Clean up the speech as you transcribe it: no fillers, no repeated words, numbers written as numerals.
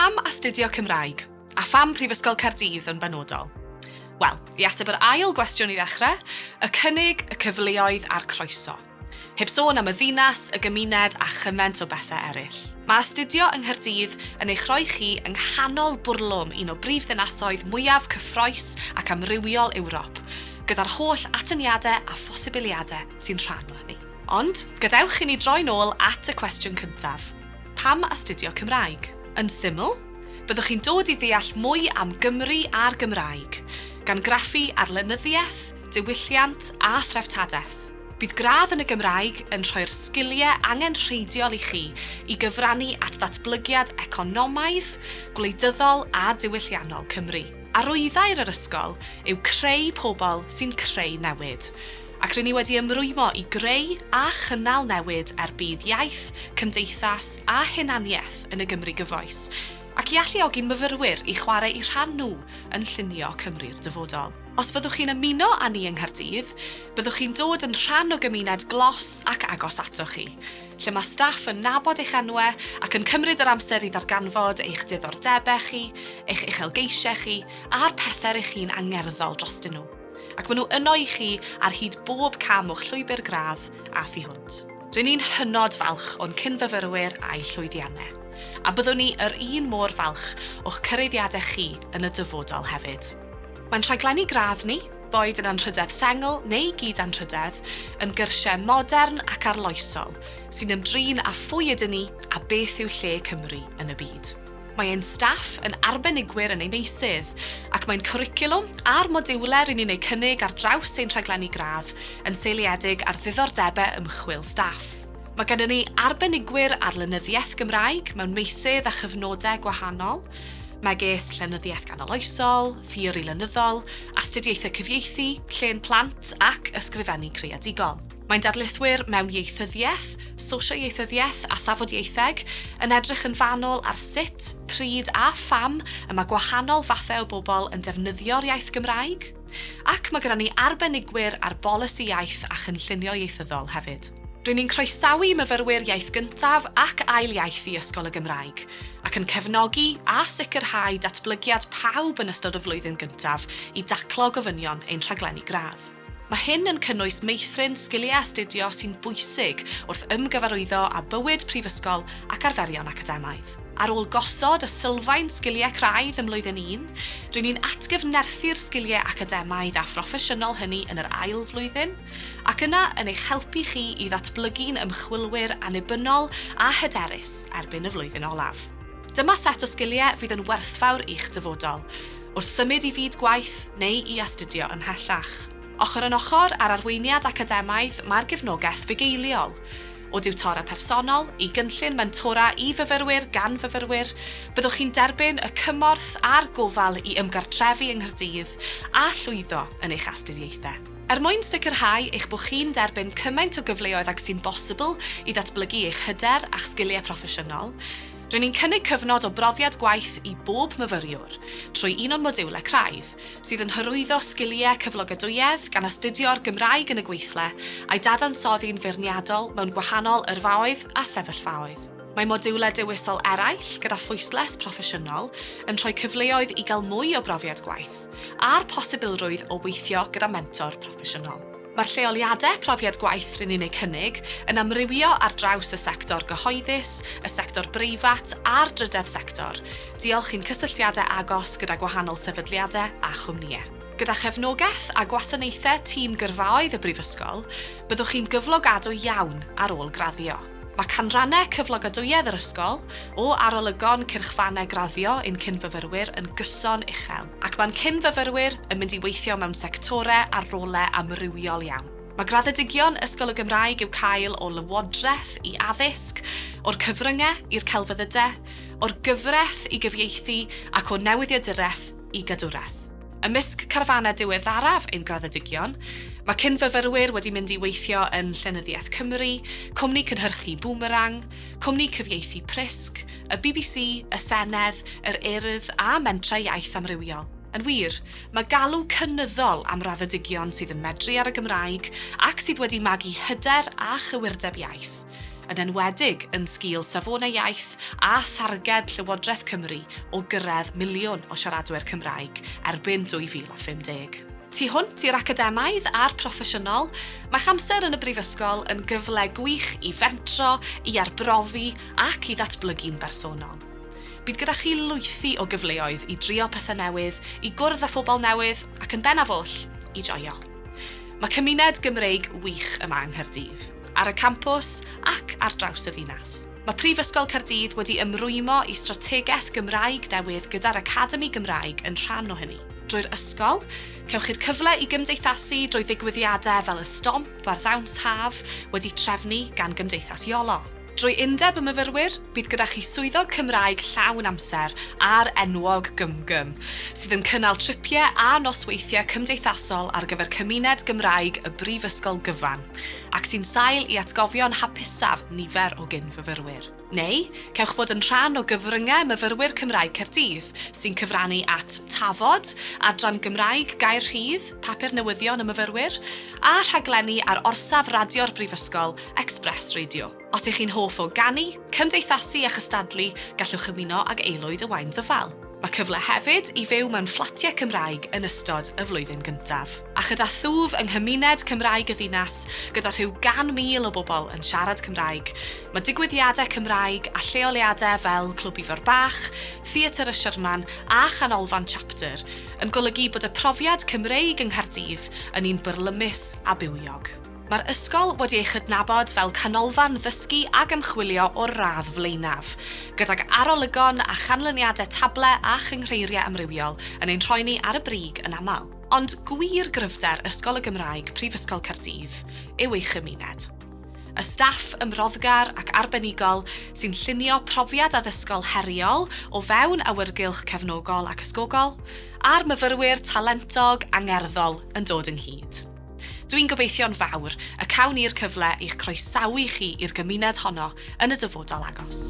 Pam astudio Cymraeg? A pham Prifysgol Caerdydd yn benodol? Wel, i ateb yr ail gwestiwn i ddechrau, y cynnig, y cyfleoedd a'r croeso. Heb sôn am y ddinas, y gymuned a chymaint o bethau eraill. Mae astudio yng Nghaerdydd yn eich rhoi chi yng nghanol bwrlwm un o brif ddinasoedd mwyaf cyffrous ac amrywiol Ewrop, gyda'r holl atyniadau a phosibiliadau sy'n rhan o hynny. Ond, gadewch i ni droi'n ôl at y cwestiwn cyntaf. Pam astudio Cymraeg? Yn syml, byddwch chi'n dod i ddeall mwy am Gymru a'r Gymraeg, gan graffu ar lenyddiaeth, diwylliant a threftadaeth. Bydd gradd yn y Gymraeg yn rhoi'r sgiliau angenrheidiol i chi i gyfrannu at ddatblygiad economaidd, gwleidyddol a diwylliannol Cymru. Arwyddair yr ysgol yw creu pobl sy'n creu newid, ac ry'n ni wedi ymrwymo i greu a chynnal newid er budd iaith, cymdeithas a hunaniaeth yn y Gymru gyfoes, ac i alluogi'n myfyrwyr i chwarae eu rhan nhw yn llunio Cymru'r dyfodol. Os fyddwch chi'n ymuno â ni yng Nghaerdydd, byddwch chi'n dod yn rhan o gymuned glos ac agos atoch chi, lle mae staff yn nabod eich enwau ac yn cymryd yr amser i ddarganfod eich diddordebau chi, eich uchelgeisiau chi a'r pethau rŷch chi'n angerddol drostyn nhw. Ac maen nhw yno i chi ar hyd bob cam o'ch llwybr gradd a thu hwnt. Rŷn ni'n hynod falch o'n cyn-fyfyrwyr a'u llwyddiannau, a byddwn ni yr un mor falch o'ch cyraeddiadau chi yn y dyfodol hefyd. Mae'n rhaglenni gradd ni, boed yn anrhydedd sengl neu gyd-anrhydedd, yn gyrsiau modern ac arloesol, sy'n ymdrin â phwy ydyn ni a beth yw lle Cymru yn y byd. Mae ein staff yn arbenigwyr yn eu meysydd, ac mae'n cwricwlwm a'r modiwlau ry'n ni'n eu cynnig ar draws ein rhaglenni gradd yn seiliedig ar ddiddordebau ymchwil staff. Mae gennym ni arbenigwyr ar lenyddiaeth Gymraeg mewn meysydd a chyfnodau gwahanol, megis llenyddiaeth ganoloesol, theori lenyddol, astudiaethau cyfieithu, llên plant ac ysgrifennu creadigol. Mae'n darlithwyr mewn ieithyddiaeth, sosioieithyddiaeth a thafodieitheg yn edrych yn fanwl ar sut, pryd a pham y mae gwahanol fathau o bobl yn defnyddio'r iaith Gymraeg. Ac mae gyda ni arbenigwyr ar bolisi iaith a chynllunio ieithyddol hefyd. Ry'n ni'n croesawu myfyrwyr iaith gyntaf ac ail iaith i Ysgol y Gymraeg, ac yn cefnogi a sicrhau datblygiad pawb yn ystod y flwyddyn gyntaf i daclo gofynion ein rhaglenni gradd. Mae hyn yn cynnwys meithrin sgiliau astudio sy'n bwysig wrth ymgyfarwyddo â bywyd prifysgol ac arferion academaidd. Ar ôl gosod y sylfaen sgiliau craidd ym mlwyddyn un, ry'n ni'n atgyfnerthu'r sgiliau academaidd a phroffesiynol hynny yn yr ail flwyddyn, ac yna yn eich helpu chi i ddatblygu'n ymchwilwyr annibynnol a hyderus erbyn y flwyddyn olaf. Dyma set o sgiliau fydd yn werthfawr i'ch dyfodol, wrth symud i fyd gwaith neu i astudio ymhellach. Ochr yn ochr â'r arweiniad academaidd mae'r gefnogaeth fugeiliol. O diwtora personol i gynllun mentora i fyfyrwyr gan fyfyrwyr, byddwch chi'n derbyn y cymorth a'r gofal i ymgartrefu yng Nghaerdydd a llwyddo yn eich astudiaethau. Er mwyn sicrhau eich bod chi'n derbyn cymaint o gyfleoedd ag sy'n bosibl i ddatblygu eich hyder a'ch sgiliau proffesiynol, rŷn ni'n cynnig cyfnod o brofiad gwaith i bob myfyriwr trwy un o'n modiwlau craidd, sydd yn hyrwyddo sgiliau cyflogadwyedd gan astudio'r Gymraeg yn y gweithle a'i dadansoddi'n feirniadol mewn gwahanol yrfaoedd a sefyllfaoedd. Mae modiwlau dewisol eraill gyda phwyslais proffesiynol yn rhoi cyfleoedd i gael mwy o brofiad gwaith a'r posibilrwydd o weithio gyda mentor proffesiynol. Mae'r lleoliadau profiad gwaith rŷn ni'n eu cynnig yn amrywio ar draws y sector gyhoeddus, y sector breifat a'r drydedd sector, diolch i'n cysylltiadau agos gyda gwahanol sefydliadau a chwmnïau. Gyda chefnogaeth a gwasanaethau tîm gyrfaoedd y Brifysgol, byddwch chi'n gyflogadwy iawn ar ôl graddio. Mae canrannau cyflogadwyedd yr Ysgol, o arolygon cyrchfannau graddio ein cyn-fyfyrwyr yn gyson uchel, ac mae'n cyn-fyfyrwyr yn mynd i weithio mewn sectorau a rolau amrywiol iawn. Mae graddedigion Ysgol y Gymraeg i'w cael o lywodraeth i addysg, o'r cyfryngau i'r celfyddydau, o'r gyfraith i gyfieithu ac o newyddiaduraeth i gadwraeth. Ymysg carfanau diweddaraf ein graddedigion, mae cyn-fyfyrwyr wedi mynd i weithio yn Llenyddiaeth Cymru, cwmni cynhyrchu Boomerang, cwmni cyfieithu Prysg, y bbc, y Senedd, yr Urdd a mentrau iaith amrywiol. Yn wir, mae galw cynyddol am raddedigion sydd yn medru ar y Gymraeg ac sydd wedi magu hyder a chywirdeb iaith. yn enwedig yn sgil safonau iaith a tharged Llywodraeth Cymru o gyrraedd miliwn o siaradwyr Cymraeg erbyn 2050. Tu hwnt i'r academaidd a'r proffesiynol, mae'ch amser yn y brifysgol yn gyfle gwych i fentro, i arbrofi ac i ddatblygu'n bersonol. Bydd gyda chi lwythi o gyfleoedd i drio pethau newydd, i gwrdd â phobl newydd ac yn bennaf oll, i joio. Mae cymuned Gymreig wych yma yng Nghaerdydd, ar y campws ac ar draws y ddinas. Mae Prifysgol Caerdydd wedi ymrwymo i strategaeth Gymraeg newydd gyda'r Academi Gymraeg yn rhan o hynny. Drwy'r ysgol, cewch chi'r cyfle i gymdeithasu drwy ddigwyddiadau fel y Stomp a'r Ddawns Haf wedi trefnu gan Gymdeithas Iolo. Drwy Undeb y Myfyrwyr, bydd gyda chi swyddog Cymraeg llawn amser a'r enwog GymGym, sydd yn cynnal tripiau a nosweithiau cymdeithasol ar gyfer cymuned Gymraeg y brifysgol gyfan, ac sy'n sail i atgofion hapusaf nifer o gyn-fyfyrwyr. Neu, cewch fod yn rhan o gyfryngau Myfyrwyr Cymraeg Caerdydd, sy'n cyfrannu at Tafod, adran Gymraeg Gair Rhydd, papur newyddion y myfyrwyr, a rhaglenni ar orsaf radio'r brifysgol, Express Radio. Os ych chi'n hoff o ganu, cymdeithasu a chystadlu, gallwch ymuno ag Aelwyd y Waun Ddyfal. Mae cyfle hefyd i fyw mewn fflatiau Cymraeg yn ystod y flwyddyn gyntaf. A chyda thwf yng nghymuned Cymraeg y ddinas, gyda rhyw 100,000 o bobl yn siarad Cymraeg, mae digwyddiadau Cymraeg a lleoliadau fel Clwb Ifor Bach, Theatr y Sherman a Chanolfan Chapter yn golygu bod y profiad Cymreig yng Nghaerdydd yn un byrlymus a bywiog. Mae'r ysgol wedi ei chydnabod fel canolfan ddysgu ag ymchwilio o'r radd flaenaf, gydag arolygon a chanlyniadau table a chynghreiriau amrywiol yn ein rhoi ni ar y brig yn aml. Ond gwir gryfder Ysgol y Gymraeg Prifysgol Caerdydd yw ei chymuned. Y staff ymroddgar ac arbenigol sy'n llunio profiad addysgol heriol o fewn awyrgylch cefnogol ac ysgogol, a'r myfyrwyr talentog, angerddol yn dod ynghyd. Dwi'n gobeithio'n fawr y cawn ni'r cyfle i'ch croesawu chi i'r gymuned honno yn y dyfodol agos.